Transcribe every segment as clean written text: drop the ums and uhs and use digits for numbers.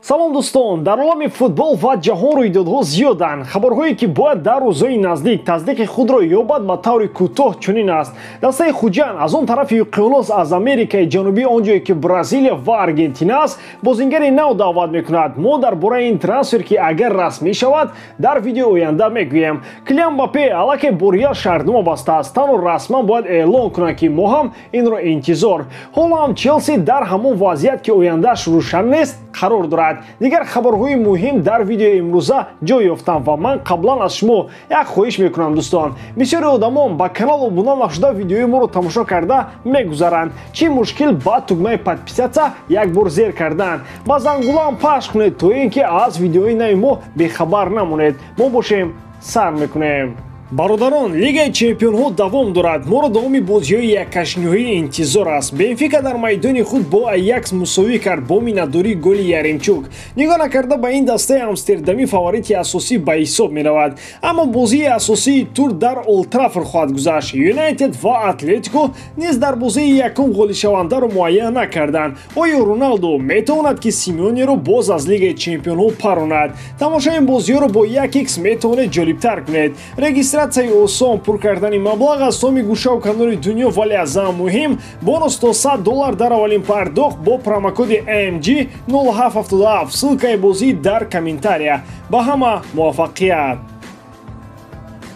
Салом дӯстон, дар олами футбол ва ҷаҳон рӯйдодҳо зиёданд. Хабарҳое ки бояд дар рӯзҳои наздик тасдиқи худро ёбад ба таври кӯтоҳ чунин аст. Дастаи Хуҷанд аз он тарафи уқёнус аз Америкаи Ҷанубӣ, он ҷое ки Бразилия ва Аргентина аст, бозингари нав даъват мекунад. Мо дар бораи ин трансфер, ки агар расмӣ шавад, дар видеои оянда мегӯем. Килиан Мбаппе аллакай бо Реал шартнома бастааст, танҳо расман бояд эълон кунад, ки мо ҳам инро интизор. Ҳоло ҳам Челси дар ҳамон вазъият, ки ояндааш рӯшан нест, қарор дорад. Дигар хабарҳои муҳим дар видеои имрӯза ҷой ёфтанд ва ман қаблан аз шумо як хоҳиш мекунам, дӯстон. Бисёри одамон ба канал обуна нашуда видеои моро тамошо карда мегузаранд. Чӣ мушкил ба тугмаи подписаться як бор зер кардан? Ба зангулаам пахш кунед, то ин ки аз видеои нави мо бехабар намонед. Мо бошем, сар мекунем. Бародарон, Лигаи чемпионҳо давом дорад. Моро давоми бозиҳои яккашниҳоӣ интизор аст. Бенфика дар майдони худ бо Аякс мусовӣ кард бо миннатдории голи Яремчук. Нигоҳ накарда ба ин, дастаи амстердамӣ фаворити асосӣ ба ҳисоб меравад. Аммо бозии асосии тур дар Олд Траффорд хоҳад гузашт. Юнайтед ва Атлетико низ дар бозии якум ғолибшавандаро муайян накарданд. Оё Роналдо метавонад, ки Симеонеро боз аз Лигаи чемпионҳо паронад? Тамошои ин бозиҳоро бо 1x метавонед ҷолибтар кунед. Регистратсияи осон, пур кардани маблағ аз томи гӯшаву канори дунё, вале аз ҳама муҳим бонус то $100 дар аввалин пардохт бо промокоди MG 0777. Ссылкаи бозӣ дар комментария. Ба ҳама муваффақият!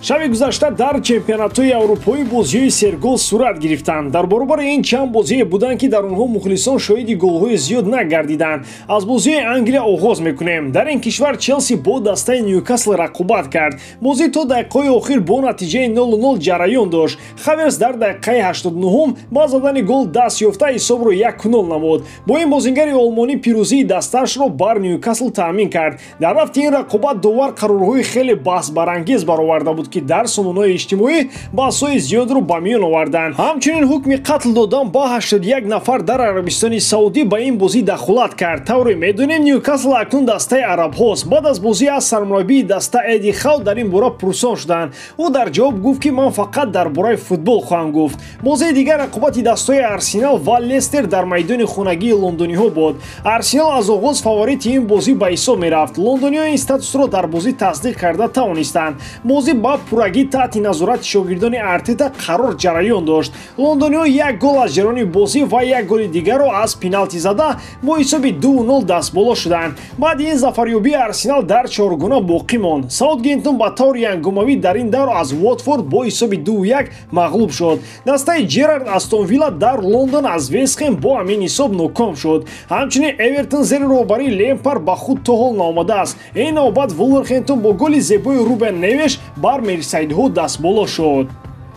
Шаби гузашта дар чемпионатҳои аврупоӣ бозиҳои сергол сурат гирифтанд. Дар баробари ин чанд бозие буданд, ки дар онҳо мухлисон шоҳиди голҳои зиёд нагардиданд. Аз бозиҳои Англия оғоз мекунем. Дар ин кишвар Челси бо дастаи Ньюкасл рақобат кард. Бозӣ то дақиқаҳои охир бо натиҷаи 0-0 ҷараён дошт. Хаверс дар дақиқаи 89 ба задани гол даст ёфта ҳисобро 1-0 намуд. Бо ин бозингари олмонӣ пирӯзии дастаашро бар Ньюкасл таъмин кард. Дар рафти ин рақобат довар қарорҳои хеле баҳсбарангез бароварда буд, ки дар сомонаҳои иҷтимоӣ баҳсҳои зиёдро ба миён оварданд. Ҳамчунин ҳукми қатл додан ба 81 нафар дар Арабистони Саудӣ ба ин бозӣ дахолат кард. Тавре медонем, Ньюкасл акнун дастаи арабҳост. Баъд аз бозӣ аз сармураббии даста Эди Хау дар ин бора пурсон шуданд. Ӯ дар ҷавоб гуфт, ки ман фақат дар бораи футбол хоҳам гуфт. Бозии дигар рақобати дастҳои Арсенал ва Лестер дар майдони хонагии лондониҳо буд. Арсенал аз оғоз фаворити ин бозӣ ба ҳисоб мерафт. Лондониҳо ин статусро дар бозӣ тасдиқ карда тавонистанд. Бозӣ ба пуррагӣ таҳти назорати шогирдони Артета қарор ҷараён дошт. Лондониҳо як гол аз ҷараёни бозӣ ва як голи дигарро аз пеналти зада бо ҳисоби 2-0 дастболо шуданд. Баъди ин зафарёбии Арсенал дар чоргуна боқӣ монд. Саутгемптон ба таври ҳангомавӣ дар ин давр аз Уотфорд бо ҳисоби 2-1 мағлуб шуд. Дастаи Джерард Астон Вилла дар Лондон аз Вестхэм бо ҳамин ҳисоб ноком шуд. Ҳамчунин Эвертон зери роҳбарии Лемпард ба худ то ҳол наомадааст. Ин навбат Вулверхемптон бо голи зебои Рубен Невеш бар мерсайдҳо дастболо шуд.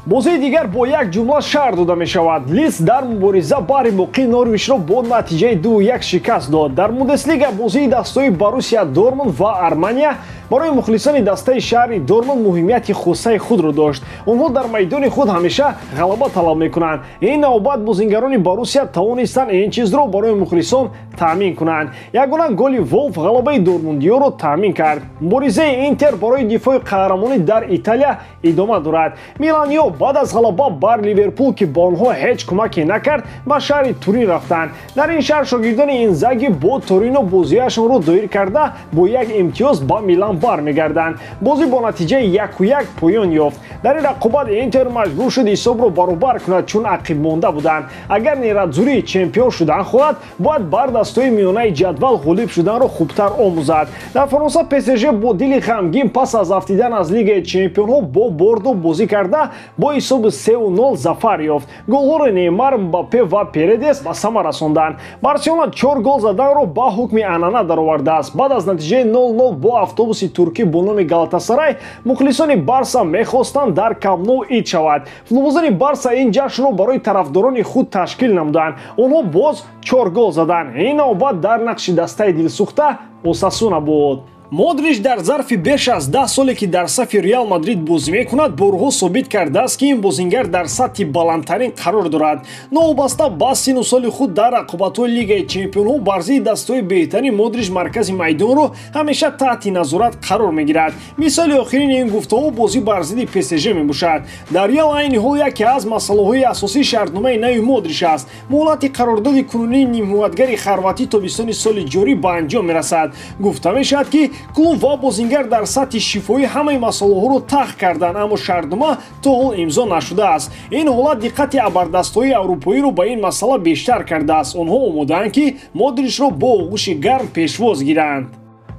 Бозии дигар бо як ҷумла шарҳ дода мешавад. Лидс дар мубориза бари боқӣ Норвичро бо натиҷаи 2-1 шикаст дод. Дар Бундеслига бозии дастҳои Боруссия Дортмунд ва Армания барои мухлисони дастаи шаҳри Дортмунд муҳимияти хосаи худро дошт. Онҳо дар майдони худ ҳамеша ғалаба талаб мекунанд. Ин навбат бозингарони Боруссия тавонистанд ин чизро барои мухлисон таъмин кунанд. Ягона голи Волф ғалабаи дортмундиёро таъмин кард. Муборизаи Интер барои дифои қаҳрамонӣ дар Италия идома дорад. Миланиё баъд аз ғалаба бар Ливерпул, ки ба онҳо ҳеҷ кӯмаке накард, ба шаҳри Турин рафтанд. Дар ин шаҳр шогирдони Инзаги бо Торино бозиашонро доир карда бо як имтиёз ба Милан бармегарданд. Бозӣ бо натиҷаи 1-1 поён ёфт. Дар ин рақобат Интер маҷбур шуд ҳисобро баробар кунад, чун ақиб монда буданд. Агар Нерадзури чемпион шудан хоҳад, бояд бар дастҳои миёнаи ҷадвал ғолиб шуданро хубтар омӯзад. Дар Фаронса ПСЖ бо дили ғамгин пас аз афтидан аз Лигаи чемпионҳо бо Бордо бозӣ карда бо ҳисоби 3-0 зафар ёфт. Голҳоро Неймар, Мбаппе ва Передес ба самар расонданд. Барселона 4 гол заданро ба ҳукми анъана даровардааст. Баъд аз натиҷаи 0-0 бо автобуси туркӣ бо номи Галатасарай мухлисони Барса мехостанд дар Камп Ноу ид шавад. Футболбозони Барса ин ҷашнро барои тарафдорони худ ташкил намуданд. Онҳо боз 4 гол заданд. Ин навбат дар нақши дастаи дилсӯхта Осасуна буд. Модрич дар зарфи беш аз 10 соле ки дар сафи Реал Мадрид бозӣ мекунад, борҳо собит кардааст, ки ин бозингар дар сатҳи баландтарин қарор дорад. Новобаста ба сину соли худ дар рақобатҳои Лигаи Чемпионҳо бар зидди дастаҳои беҳтарин Модрич маркази майдонро ҳамеша таҳти назорат қарор мегирад. Мисоли охирини ин гуфтаҳо бозӣ бар зидди ПСЖ мебошад. Дар Реал айни ҳол яке аз масъалаҳои асосии шартномаи нави Модрич аст. Муҳлати қарордоди кунунии нимҳувватгари хорватӣ тобистони соли ҷорӣ ба анҷом мерасад. Гуфта мешавад, ки клуб ва бозингар дар сатҳи шифоӣ ҳамаи масъалаҳоро тах карданд, аммо шартнома то ҳол имзо нашудааст. Ин ҳолат диққати абардастҳои аврупоиро ба ин масъала бештар кардааст. Онҳо омодаанд, ки Модричро бо оғӯши гарм пешвоз гиранд.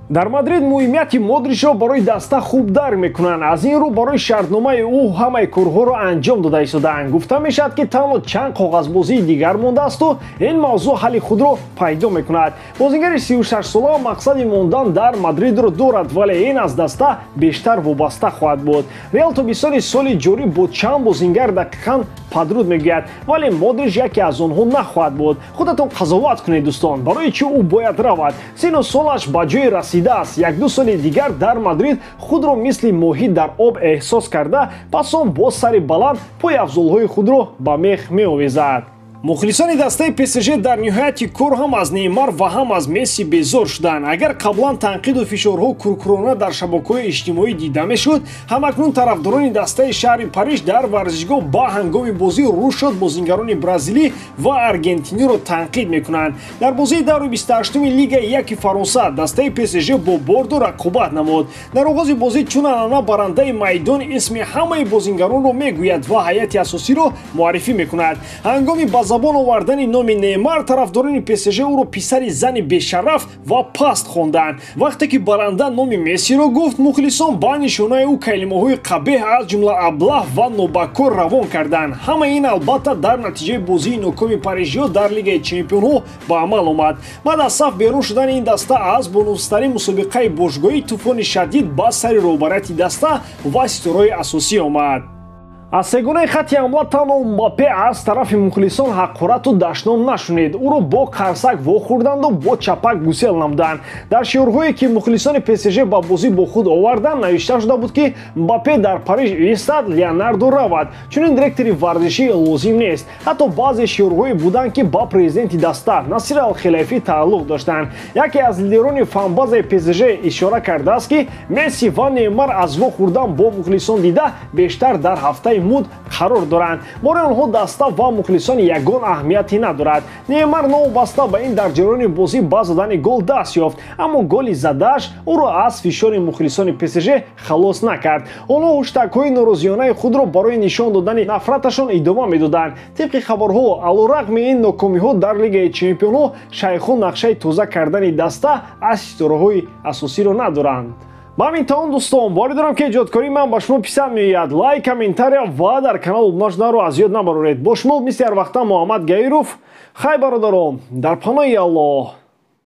Дар Мадрид муҳимияти Модричро барои даста хуб дарк мекунанд. Аз ин рӯ барои шартномаи ӯ ҳамаи корҳоро анҷом дода истодаанд. Гуфта мешавад, ки танҳо чанд коғазбозии дигар мондаасту ин мавзӯъ ҳалли худро пайдо мекунад. Бозингари 36-сола мақсади мондан дар Мадридро дорад, вале ин аз даста бештар вобаста хоҳад буд. Реал тобистони соли ҷорӣ бо чанд бозингар дақиқан падруд мегӯяд, вале Модрич яке аз онҳо нахоҳад буд. Худатон қазоват кунед, дӯстон, барои чӣ ӯ бояд равад? Сину солаш ба ҷое расидааст. Як-ду соли дигар дар Мадрид худро мисли моҳӣ дар об эҳсос карда, пас он бо сари баланд пойафзолҳои худро ба мех меовезад. Мухлисони дастаи ПСЖ дар ниҳояти кор ҳам аз Неймар ва ҳам аз Месси безор шуданд. Агар қаблан танқиду фишорҳо куркурона дар шабакаҳои иҷтимоӣ дида мешуд, ҳамакнун тарафдорони дастаи шаҳри Париж дар варзишгоҳ ба ҳангоми бозӣ рӯ шуд бозингарони бразилӣ ва аргентиниро танқид мекунанд. Дар бозии даври 28-уми Лигаи яки Фаронса дастаи ПСЖ бо Бордо рақобат намуд. Дар оғози бозӣ чун анъана барандаи майдон исми ҳамаи бозингаронро мегӯяд ва ҳайати асосиро муаррифӣ мекунад. Ҳангоми ба забон овардани номи Неймар тарафдорони ПСЖ ӯро писари зани бешараф ва паст хонданд. Вақте ки баранда номи Мессиро гуфт, мухлисон ба нишонаи ӯ калимаҳои қабеҳ аз ҷумла аблаҳ ва нобакор равон карданд. Ҳамаи ин албатта дар натиҷаи бозии нокоми парижиҳо дар Лигаи Чемпионҳо ба амал омад. Баъд аз саф берун шудани ин даста аз бонуфузтарин мусобиқаи бошгоҳӣ тӯфони шадид ба сари роҳбарияти даста ва ситораҳои асосӣ омад. Аз сегонаи хатти ҳамла танҳо Мбаппе аз тарафи мухлисон ҳақорату дашном нашунид. Ӯро бо қарсак вохӯрданду бо чапак гусел намуданд. Дар шиорҳое ки мухлисони ПСЖ ба бозӣ бо худ оварданд, навишта шуда буд, ки Мбаппе дар Париж истад, Леонардо равад. Чунин директори варзишӣ лозим нест. Ҳатто баъзе шиорҳое буданд, ки ба президенти даста Насир Алхелайфӣ тааллуқ доштанд. Яке аз лидерони фанбазаи ПСЖ ишора кардааст, ки Месси ва Неймар аз вохӯрдан бо мухлисон дида бештар дар ҳафтаи муд қарор доранд. Бори онҳо даста ва мухлисон ягон аҳамияте надорад. Неймар новобаста ба ин дар ҷараёни бозӣ ба задани гол даст ёфт, аммо голи задааш ӯро аз фишори мухлисони ПСЖ халос накард. Онҳо ҳуштакҳои норозиёнаи худро барои нишон додани нафраташон идома медоданд. Тибқи хабарҳо, алорағми ин нокомиҳо дар Лигаи Чемпионҳо шайхон нақшаи тоза кардани даста аз ситораҳои асосиро надоранд. Ба ҳамин таом, дӯстон, боварӣ дорам, ки эҷодкории ман ба шумо писанд меояд. Лайк, комментария ва дар канал обуна шуданро аз ёд набароред. Бо шумо мисли ҳар вақта Муҳаммад Гаиров. Хай, бародарон, дар паноҳи Аллоҳ.